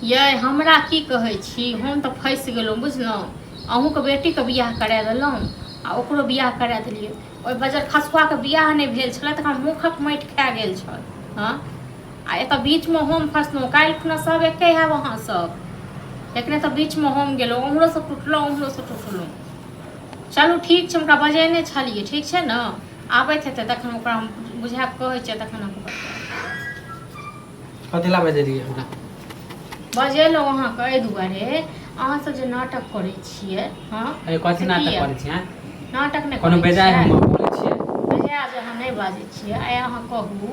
यै हमरा की कहै छी, हम तऽ फँसि गेलहुँ बुझलहुँ। अहूँके बेटीके बियाह करा देलहुँ आ ओकरो बियाह करा देलियै। ओहि बजर खसुआके बियाह नहि भेल छलै तखन मुखक माटि खा गेल छल। हँ, आ एतऽ बीचमे हम फँसलहुँ। काल्हि खुना सब एके हैब अहाँ सब, लेकिन एतऽ बीचमे हम गेलहुँ, उम्हरोसँ टुटलहुँ उम्हरोसँ टुटलहुँ। चलू ठीक छै, हुनका बजेने छलियै, ठीक छै ने, आबैत हेतै तखन ओकरा हम बुझा कऽ कहै छियै, तखन अहाँके बतायब। कथी ला बजेलियै हमरा? बजेलहुँ अहाँके एहि दुआरे, अहाँ सब जे नाटक करै छियै। हँ, अरे कथी से नाटक किया? करै छियै? नाटक नहि कोनो करै बेजाय छियै। हम बोलै छियै? बेजाय जे अहाँ नहि बाजै छियै। आइ अहाँ कहू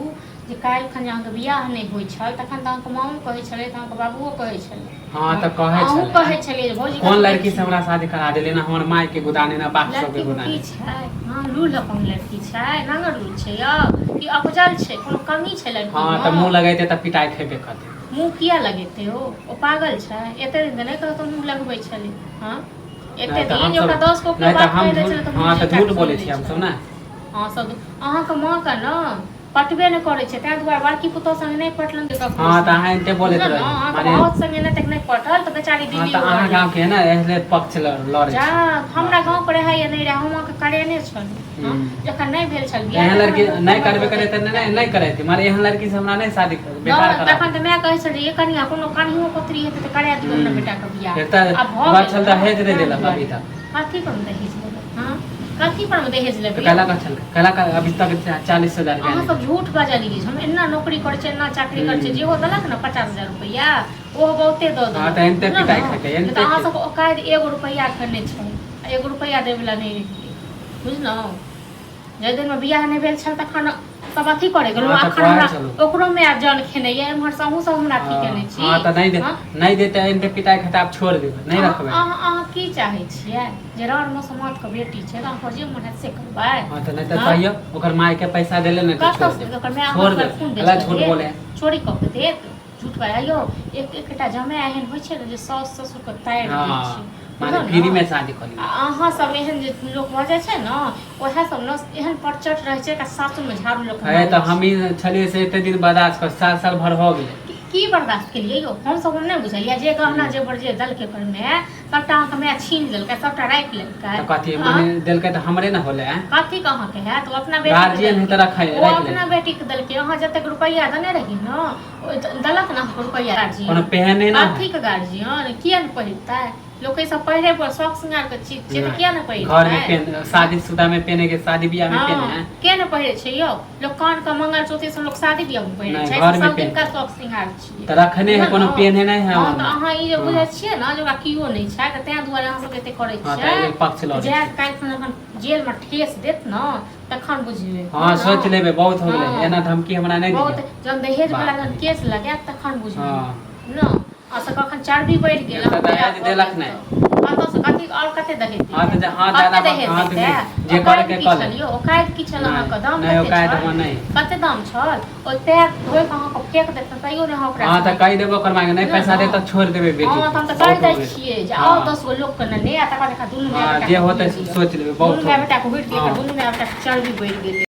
जे काल्हि खन जे अहाँके बियाह नहि होइ छल तखन तऽ अहाँके मामो कहै छलै, तऽ अहाँके बाबुओ कहै छलै। हँ, तऽ कहै अहूँ छलै। कहै छलियै जे भौजी कोन कतऽ लड़की से छी? हमरा शादी करा देले? ना हमर माय के गुदाने, ना बाप सबके लड़की गुदाने। की छै? हँ, लूल अपन लड़की छै, नांगर लूल छै यौ कि अपजल छै? कोनो कमी छै लड़की? हँ, तऽ मुँह लगेतै तऽ पिटाइ खेबे करतै। मुँह किया लगेतै? ओ पागल छै? एते दिन तऽ नहि कतौ मुँह लगबै छलै। हँ, एते नहि तऽ दिन हम जे ओकरा सब 10 गो नहि तऽ बात हम कहि दै झूठ छलै तऽ हँ मुँह तऽ झटका झूठ सुनि बोलै लै छियै हमसब छलै। ने। अहाँ सब अहाँके माँके ने पटबे नहि करै छै, ताहि दुआरे बड़की पुतोह संगे नहि पटलनि तऽ ककरो हँ, तऽ संगे। अहाँ एते बोलैत बुझलहुँ ने रही अहाँके माने भाउज संगे नहि तक नहि पटल तऽ बेचारी हँ, दिल्ली तऽ अहाँ उड़ल। गाँवके है ने एहले पक्ष लड़ै जा छी। हमरा गाँव पर रहै या नहि रहै, हम अहाँके करेने छलहुँ। हँ, जखन नहि भेल छल बियाह एहन तखन लड़की हम नहि मुँह करबे करे तऽ नहि नहि करेती, मारे एहन लड़की से हमरा नहि शादी कर बेकार नहि करा। तखन तऽ माय कहै छल जे कनिया कोनो कनियो कोतरी हेतै तऽ करा दियौ अपना बेटाके बियाह। एक तऽ आब भऽ बात गेल छल ने, दहेज नहि ताहि देलक दुआरे। अभी तक। कथी पर मे दहेज लेबै? हँ, कथी पर मे दहेज तऽ लेबै? कैला का छल कैला का अभी तक 40,000 रुपया अहाँ नहि सब झूठ बजलियै। हम एना नौकरी करै छियै, एना चाकरी करै छियै, जेहो देलक ने 50,000 रुपैआ, ओहो बहुते दऽ हँ, देलक। तऽ एनते बुझलहुँ पिटाइ ने? खेतै, नहि एनते तऽ अहाँ खेतै। सबके औकाति एगो रुपैआ के नहि छै आ एगो रुपैआ दै वला नहि रहियै, बुझलहुँ? जाहि दिनमे बियाह नहि भेल छल तखन सब अथी करै गेलहुँ। हँ, तऽ अखन कहै हमरा छलहुँ। ओकरो माय जन खेने यऽ, एम्हर से अहूँ सब हमरा अथी केने छी। हँ, तऽ नहि दे हँ? नहि देतै, एनते पिटाइ खेतै। आब छोड़ देबै, नहि रखबै। अहाँ अहाँ की चाहै छियै? जे रान मसमात के बेटी छै तऽ अहाँ जे मन हैत से करबै? हँ, तऽ नहि तऽ हँ? कहियौ ओकर माय के पैसा देले नहि तऽ छोड़ कतऽ देबै। ओकर माय छोड़ अहाँके देबै। खून अला बेच झूठ कऽ बोले देत, चोरी कऽ के देत? झूठ बाजै यौ। एक एकटा जमाय एहन होइ छै ने जे साउस ससुर के तारि दै हँ छै, माने बुझलहुँ फ्री ने? में शादी कऽ आ लियौ। अहाँ सब एहन जे लोक भऽ जाइ छै ने, उएह सब ने एहन परचट रहै छै, एकरा सासुरमे झाड़ू लऽ कऽ है मारै तऽ छै। हमही छलियै से एते दिन बर्दाश्त कर 7 साल भर हो गेलै। की बर्दाश्त केलियै यौ? हमसब हम नहि बुझलियै जे गहना जेवर जे देलकै ओकर माय, सबटा अहाँके माय छीन लेलकै, सबटा राखि लेलकै। तऽ कथी? हँ? माने देलकै तऽ हमरे ने होलै, आँय? कथी के अहाँके हैत? ओ अपना बेटी के गार्जियन है तऽ देलकै। रखै ओ राखि अपना लेलकै। बेटी के देलकै। अहाँ जतेक रुपैआ देने रहियै ने, ओ देलक ने अहाँके रुपैआ गार्जियन? कोनो पेहने ना है। कथी के गार्जियन? किया ने पहिरतै लोक? ई सब पहिरे पर शौक श्रृंगार के चीज छै, तऽ किया ने घर में पहिरतै? पेन शादी शुदा में पहने के, शादी बियाह में पहने हँ, हैं। के ने पहिरे छै यौ लोक? कान के मंगलसूत्र सब लोक शादी बियाह में पहिरे नहि, छै? घर में सब पहिरे। दिनका शौक श्रृंगार छियै। तऽ रखने है, कोनो बुझलहुँ? पेन्हे नहि है हँ, हमर। तऽ अहाँ ई जे हँ। बुझै छियै ने जे ओकरा केओ नहि छै, तऽ ताहि दुआरे अहाँ सब एते करै हँ, तऽ एहि छियै। लेल पक्ष लड़ै जाय छी। काल्हि खन जखन जेल में ठेस देत ने तखन बुझबै। हँ, सोच लेबै, बहुत हो गेलै। हँ। एना धमकी हमरा नहि बहुत दिअ। जहन दहेज वाला बाप जहन रे। केस लगायत तखन बुझबै। हँ। ने आ से कखन चर्बी बढ़ि गेल। तऽ दहेज देलक नहि। कतऽसँ कथी आओर कते दहेज हँ, तऽ हँ, कते दादा दहेज हँ, तऽ देतै? नहि, जे औकाति करैके की कऽ ले। छल यौ? औकाति की छल नहि, अहाँके? दाम नहि, कते औकाति छल? हमर नहि। कते दाम छल? ओ पैर धोइ कऽ अहाँके फेक देत तैयो नहि अहाँ ओकरा हँ, तऽ कहि देबो ओकर मायके, नहि बुझलहुँ पैसा ने? दे तऽ छोड़ि देबै बेटी। हँ, तऽ हम तऽ बहुत कहि दै हो गेलै। छियै जे हँ। आउ 10 गो लोकके नेने आ तकर बाद दुनू माय हँ, बेटाके जे होतै हुइर से दिअ। सोचि लेबै, बहुत दुनू हो माय गेलै। बेटाके हुइर दिअ। हँ। दुनू माय बेटाके चर्बी बढ़ि गेलै।